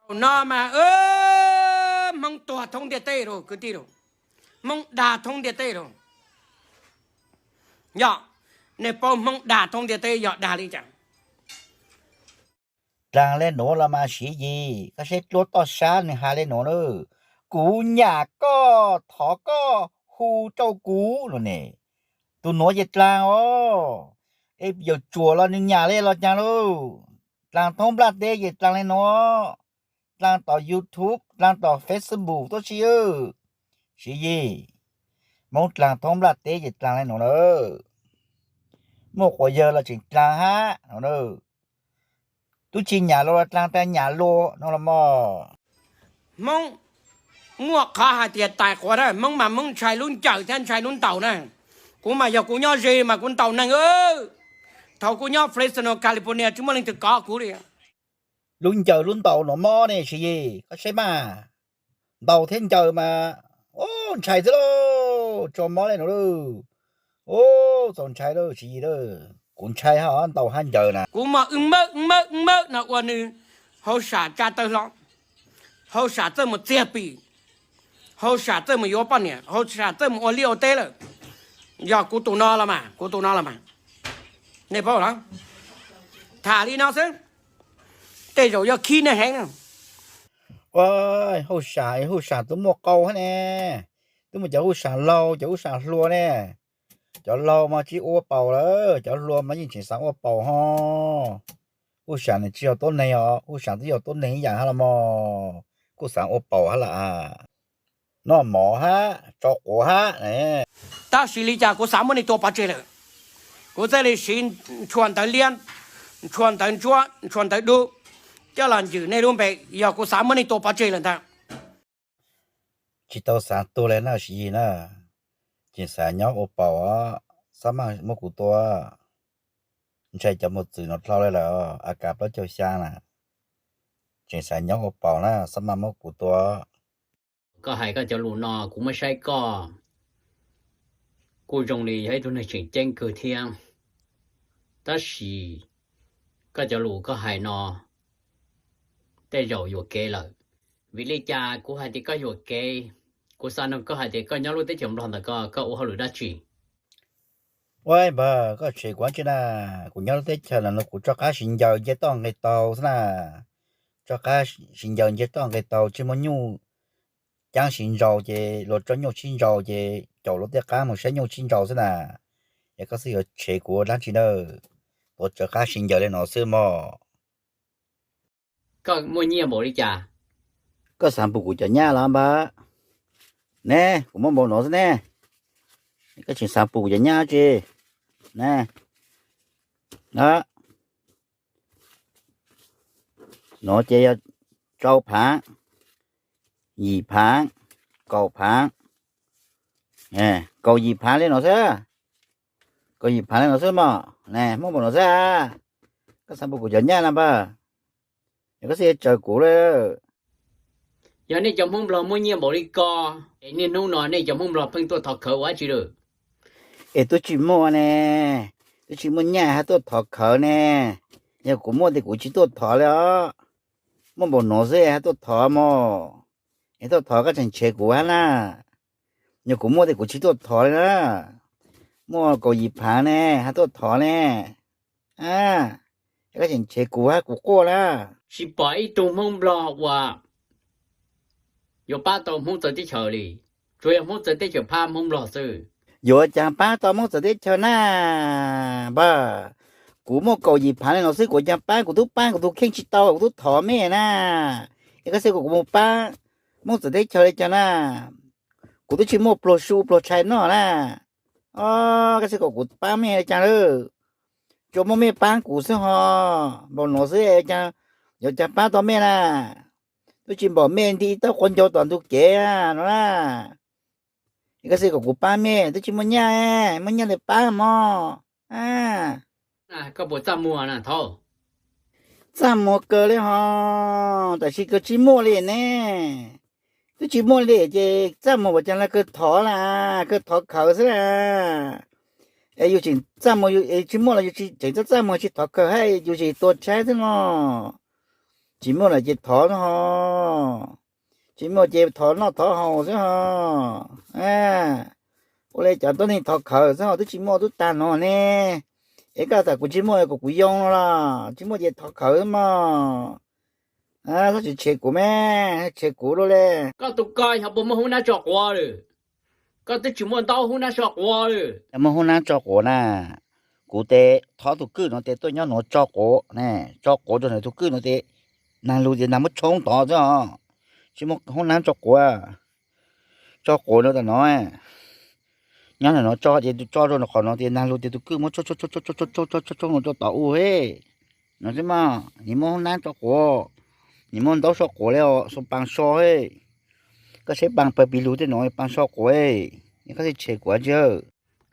Thaum no mas Hmoob tuag thoob ntiaj teb lawm kwv tij lawm, Hmoob dag thoob ntiaj teb lawm. Yog, nej paub Hmoob dag thoob ntiaj teb yog dag li cas? Dlaag le nuav los mas Siv Yis, koj saib dluab toj sab nwg has le nuav na. Kuv nyam koj, thov koj hu rau kuv no ne. Tus nuav ces dlaag os, yawm tsuam los nwg nyam le los caag lauj. Dlaag thoob nplaj teb ces dlaag le nuav, dlaag tom YouTube, dlaag tom Facebook tuab si. Siv Yis, Hmoob dlaag thoob nplaj teb ces dlaag le nuav na. Muaj quas yawg los tseem dlaag hab no. Tub tsi nyam luas los dlaag tas nyam luas no los mas. Hmoob muaj qhov hais tias tais quav na, Hmoob mas Hmoob ntshai lub ncaws thiab ntshai lub ntaus na. Kuv mas yog kuv nyob ze mas kuv ntaus neeg. Thaum kuv nyob Fresno, California tsis muaj leej twg kov kuv li. Lub ncaws lub ntaus no mob ne Siv Yis, koj saib mas. Ntaus thiab ncaws mas, ntshai xwb lauj, tsaus mob le nuav lauj. Txaus ntshai lauj Siv Yis lauj, kuv ntshai hab ntaus hab ncaws na. Kuv mas wb mawb wb mawb wb mawb no ua nws hauj sam tsa tawg hlo, hauj sam txawj mus txiag pim, hauj sam txawj mus yuav poj niam, hauj sam txawj mus ua liaj ua teb lawm. Yog kuv tus no los mas, kuv tus no los mas, nej paub los? Tham li no xwb, tej zaum yog khib nej heev na. Hauj sam, hauj sam twb muaj qau hab ne, twb muaj cov hauj sam laug, cov hauj sam hluas ne. Cov laug mas tsis ua paus lawm, cov hluas mas yeej tseem xav ua paus ho. Hauj sam nws tsis yog tuab neeg os, hauj sam twb yog tuab neeg ib yam hab los mas, kuj xav ua paus hab lam noj mov hab tso quav hab. Tab sis li cas kuv xav muab nej tua pov tseg lawm. Kuv thiaj li siv ntshua ntawv liab, ntshua ntawv ntsuab, ntshua ntawv dub coj los ncwm nej lub npe, yog kuv xav muab nej tua pov tseg lawm ntag. Tsis tau xav tuag li na Siv Yis na, tseem xav nyob ua paus, xab maj muab kuv tua. Ntshai cov mos txwm no dlhau li lawm, A K plaub caug xya na, tseem xav nyob ua paus na, xab maj muab kuv tua. Koj hais koj cov lus no kuv muab saib koj kuj zoo li yog ib tug neeg tseem ceeb kawg thiab, tab sis koj cov lus koj hais no tej zaum yuam kev lawm. Vim li cas kuv hais tias koj yuam kev? Kuv xav nug koj hais tias koj nyob lub teb chaws Nplog ntawd ko koj ua hauj lwm dab tsi? Ua npawg, koj tshev kuv dab tsi na? Kuv nyob lub teb chaws no kuv rov qab siv ncaws nce toj nqes taug xwb na. Rov qab siv ncaws nce toj nqes taug, tsis muaj nyuj caab siv ntsaus ces luag tso nyuj sib ntsaus ces caum luag tej qab mus saib nyuj sib ntsaus xwb na. Es koj xav yuav tshev kuv dab tsi na? Kuv rov qab siv ncaws li no xwb mog. Koj muaj nyiaj npaum li cas? Koj xav pum kuv cov nyaj los npawg? Ne, kuv muaj npaum no xwb ne. Koj tseem xav pum kuv cov nyaj tsi? Ne, no ces yog rau phaav, yim phaav, kaum phaav, kaum yim phaav li no xwb. Kaum yim phaav li no xwb mog. Ne, muaj npaum no xwb. Koj xav pum kuv cov nyaj na npawg? Es koj xav tsaws kuv lawm. Yog nej cov Hmoob Nplog muaj nyiaj npaum li ko, es niaj hnub no nej cov Hmoob Nplog pheej tuaj thov khawv ua dab tsi lawm? Es twb tsis muaj ne, twb tsis muaj nyaj hab tuaj thov khawv ne. Yog kuv muaj tes kuv tsis tuaj thov li os. Muaj npaum no xwb hab tuaj thov mog. Es tuaj thov koj tseem tshev kuv hab na. Yog kuv muaj tes kuv tsis tuaj thov li na. Muaj kaum yim phaav ne hab tuaj thov ne. Koj tseem tshev kuv hab kuv quaj na. Tsis pom ib tug Hmoob Nplog uas yuav pab tau Hmoob txawv teb chaws li, tsuas yog Hmoob txawv teb chaws phab Hmoob Nplog xwb. Yuav caag pab tau Hmoob txawv teb chaws na npawg? Kuv muaj kaum yim phaav li no xwb kuv caag pab, kuv tub pab kuv tug kheej tsis tau, kuv tub thov mej na. Es koj xav kom kuv mus pab Hmoob txawv teb chaws li cas na? Kuv twb tsis muaj pluag su pluag tshais noj na. Koj xav kom kuv pab mej li cas lawm? Tsuas muaj mej pab kuv xwb ho. Npaum no xwb yuav caag pab tau mej na? Twb tsis npaum mej nti ib tauv quav ncaug tom ntug kev no na. Es koj xav kom kuv pab mej, twb tsis muaj nyaj, muaj nyaj tes pab mog. Koj puas txaj muag na thaub? Txaj muag kawg li ho, tab sis kawg tsis muaj li ne. Twb tsis muaj li ces txaj muag ua caag lawv kawg thov la, kawg thov khawv xwb la. Es yus tseem txaj muag, tsis muaj los yus tseem txaj txaj muag tsis thov khawv hab yus tseem tuag tshaib xwb mog. Tsis muaj lawm ces thov xwb ho. Tsis muaj ces thov noj thov haus xwb ho. Ua li cov tuab neeg thov khawv xwb ho twb tsis muaj twb tag no ne. Es koj tham kuv tsis muaj kom kuv yoo no los tsis muaj ces thov khawv xwb mog. Txhob tshem tshem kuv me, tshem kuv luaj li. Koj tus ko yog puas muaj hoob nab tso quav lawm? Koj twb tsis muaj ntau hoob nab tso quav lawm. Muaj hoob nab tso quav na, kuv tes thov tus kwj no tes tuaj nyob nuav tso quav, tso quav rau nws tus kwj no tes nag lug tes nag muab tshoob tod xwb os. Tsis muaj hoob nab tso quav, tso quav no tam no nyob ntawm no tso ces tso rau qhov no tes nag lug tes tus kwj muab tshoob tshoob tshoob tshoob no rau tom u he. No xwb mas, nws muaj hoob nab tso quav, nws muaj ntau so quav li os, xoo paa so he. Koj saib paa pawg pis lug tej no paa so quav, koj thiaj tshem kuv tsi.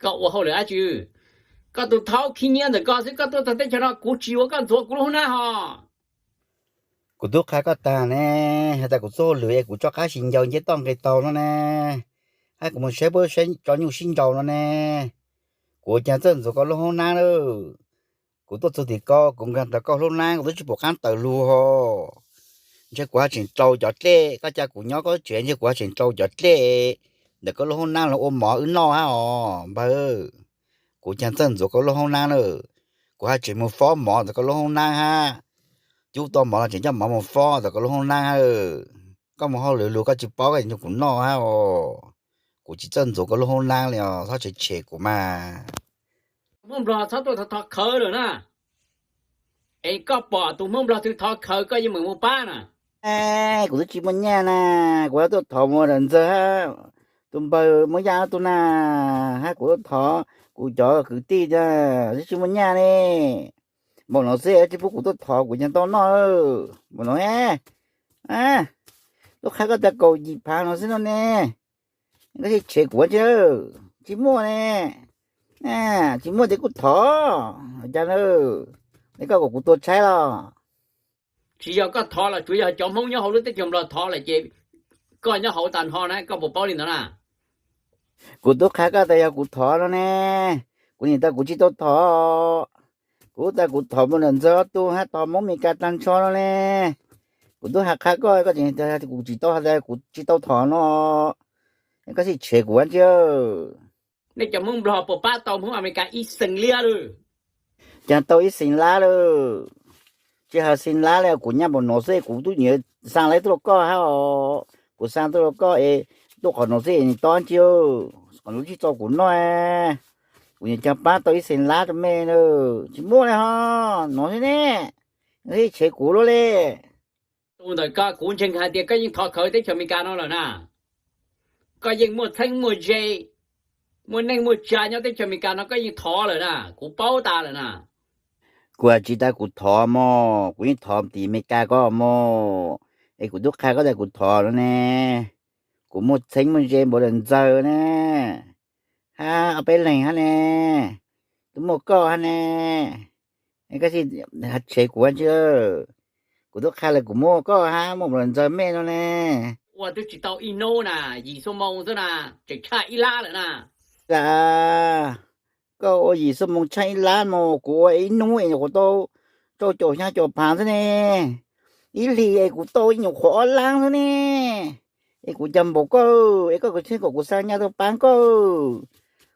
Koj ua hauj lwm dab tsi? Koj tus thaub khib nyiab ntawm koj xwb, koj tuaj txog teb chaws no kuv tsis ua koj ntxuav kuv lub hoob nab ho. Kuv tub qha koj tag ne, has tas kuv txuj hauj lwm es kuv tso qab sib ncaws nce toj nqis taug no ne, hab kuv mus saib puab tso nyuj sib nraus no ne, kuv ua caag txawj ntxuav koj lub hoob nab lawm. Kuv tuaj txug tim ko kuv nkaag tau koj lub hoob nab kuv twb tsis pum qaab tawm lug ho. Ntshe kuv haj tseem rau cov dlej, koj ca kuv nyob koj tsev ntshe kuv haj tseem rau cov dlej ntawm koj lub hoob nab los ua mov wb noj hab os npawg. Kuv caag txawj ntxuav koj lub hoob nab lawm, kuv haj tseem mus fob mov ntawm koj lub hoob nab hab. Cub tau mov los tseem coj mov mus fob ntawm koj lub hoob nab hab. Koj mus hauj lwm lug koj tsis paub koj tseem nrug kuv noj hab os. Kuv tsis txawj ntxuav koj lub hoob nab li os, txhob tshem tshem kuv mas. Hmoob Nplog txhob tuaj thov khawv lawm na. Es koj pom tus Hmoob Nplog twg thov khawv koj yeej meem mus pab na. Kuv twb tsis muaj nyaj na, kuv hab tuaj thov mus ntxawg hab, tus npawg muab yaj tug na, hab kuv tuaj thov kuv cov kwv tij, twb tsis muaj nyaj ne. Npaum no xwb tsis pub kuv tuaj thov kuv caag tau noj. Npaum no, tuaj qha koj tag kaum yim phav no xwb no ne, koj thiaj tshem kuv tsi. Tsis muaj ne, tsis muaj ces kuj thov, cas ne, koj kom kuv tuag tshaib los? Tsis yog koj thov los tsuav yog cov Hmoob nyob hauv lub teb chaws Nplog thov lawm ces koj nyob hauv tag nrho na, koj puas paub li ntawd na? Kuv tub qha koj tas yog kuv thov no ne, kuv nim tas kuv tsis tau thov. Kuv tas kuv thov mus ntxawg ob tug hab thov Hmoob Meskas tag nrho no ne. Kuv tub has qha koj, koj tseem tas kuv tsis tau has tas kuv tsis tau thov no, koj thiaj tshem kuv tsi. Nej cov Hmoob Nplog puas pab tau Hmoob Amelikas ib xees liab lawm? Caag tau ib xees lab lawm? Tsis has xees lab li, kuv nyaj npaum no xwb kuv tub nyuam xa lawv tuaj rau koj hab os. Kuv xa tuaj rau koj es tuaj qhov no xwb es nws tob tsi, qhov no tsis txaus kuv noj. Kuv nyuam caag pab tau ib xees lab rau mej na. Tsis muaj li ho, no xwb ne, thiaj tshem kuv luaj li. Tus ntawm koj kuv ntseeg hais tias koj yeej thov khawv teb chaws Amelikas no lawm na. Koj yeej muaj txheeb muaj ze, muaj neej muaj tsa nyob teb chaws Amelikas no koj yeej thov lawm na, kuv paub tas lawm na. Kuv has tsis tas kuv thov mog, kuv yeej thov tim Amelikas ko mog, es kuv tub qha koj tas kuv thov no ne. Kuv muaj txheeb muaj ze npaum li ntxawg ne, hab ob peb leeg hab ne, tub muaj koj hab ne, koj thiaj tshem kuv tsi. Kuv tub qha lawm kuv muaj koj hab muaj npaum li ntxawg mej no ne. Ua twb tsis tau ib hnub na, yim xuab moos xwb na, tseem tshaj ib lab lawm na. Koj ua yim xuab moos tshaj ib lab mog, kuv ua ib hnub es nyuam qhuav tau rau caum xya caum phav xwb ne. Ib hlis es kuv tau nyuam qhuav ob lab xwb ne. Es kuv caag npaum koj, es koj kuv tseeb kom kuv xa nyaj tuaj paab koj.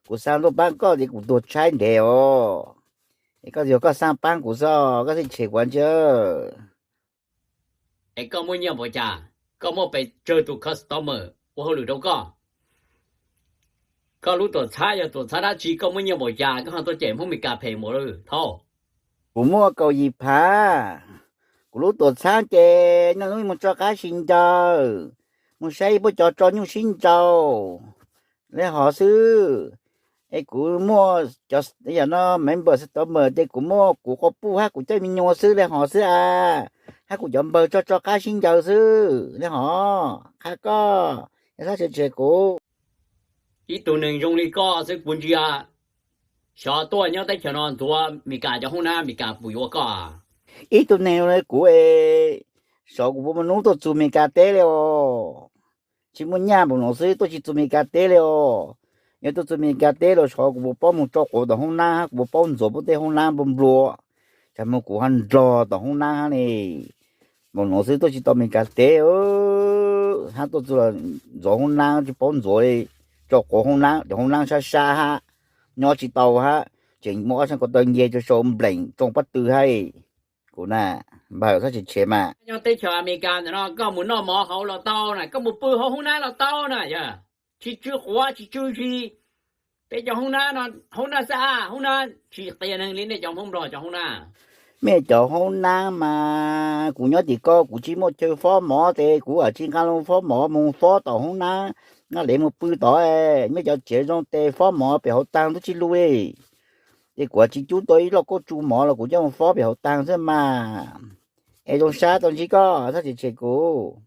Kuv xa tuaj paab koj ces kuv tuag tshaib ntev os. Es koj yog koj xa paab kuv xwb, koj thiaj tshem kuv tsi. Es koj muaj nyiaj npaum cas, koj muaj pes tsawg tus customer ua hauj lwm rau koj? Koj lub tuam txhab yog tuam txhab dab tsi, koj muaj nyiaj npaum cas koj ho tuaj cem Hmoob Meskas phem npaum li thauj? Kuv muaj kaum yim phav. Kuv lub tuam txhab ces naj lub moog tso qab sib ncaws, moog saib puab cov tso nyuj sib nraus li hov xwb. Es kuv muaj cov, yog no member customer ces kuv muaj kuv quas puj hab kuv coj me nyuam xwb li hov xwb a, hab kuv cov npawg tso tso qab sib ncaws xwb li hov. Qha koj, yog txhob tshem tshem kuv. Ib tug neeg zoo li koj xwb kuv ntsia xyov tuaj nyob teb chaws no ntxuav Meskas cov hoob nab, Meskas puas yuav koj? Ib tug neeg zoo li kuv es xyov kuv puas muaj nub tuaj txug Meskas teb li os. Tsis muaj nyaj npaum no xwb tuaj tsis txug Meskas teb li os. Yog tuaj txug Meskas teb los xyov kuv puas paub moog tso quav tom hoob nab hab kuv puas paub ntxuav puab tej hoob nab nplua nplua, tsam muaj kuv ho nrog tom hoob nab hab ne. Npaum nuav xwb tuaj tsis tau Amelikas teb, hab tuaj txug los ntxuav hoob nab tsis paub ntxuav li, tso quav hoob nab, cov hoob nab sab sab hab, nyob tsis tau hab, tseem muaj ob sab ko taw nce rua sau npleem tsoo pob tw hab. Kuv na, npawg txhob tseg tseg mas. Nyob teb chaws Amelikas ntawm no koj mus noj mov hauv los tau na, koj mus pw hauv hoob nab los tau na yog, tsis tsw quav tsis tsw zis. Peb cov hoob nab no, hoob nab xab ab, hoob nab tsis qias neeg li nej cov Hmoob Nplog cov hoob nab. Mej cov hoob nab mas kuv nyob tim ko kuv tsis muaj chaw fob mov tes kuv tsis nqa loo fob mov mus fob tom hoob nab, nqa lev mus pw tod. Mej cov tsev zoo tes fob mov pem hauv taag tub tsis lug li. Ces kuv tsis cub tau ib lauj kaub tsu mov los kuv coj mus fob pem hauv taag xwb mas. Es zoo sab tau ntsib koj, txhob tseg tseg kuv.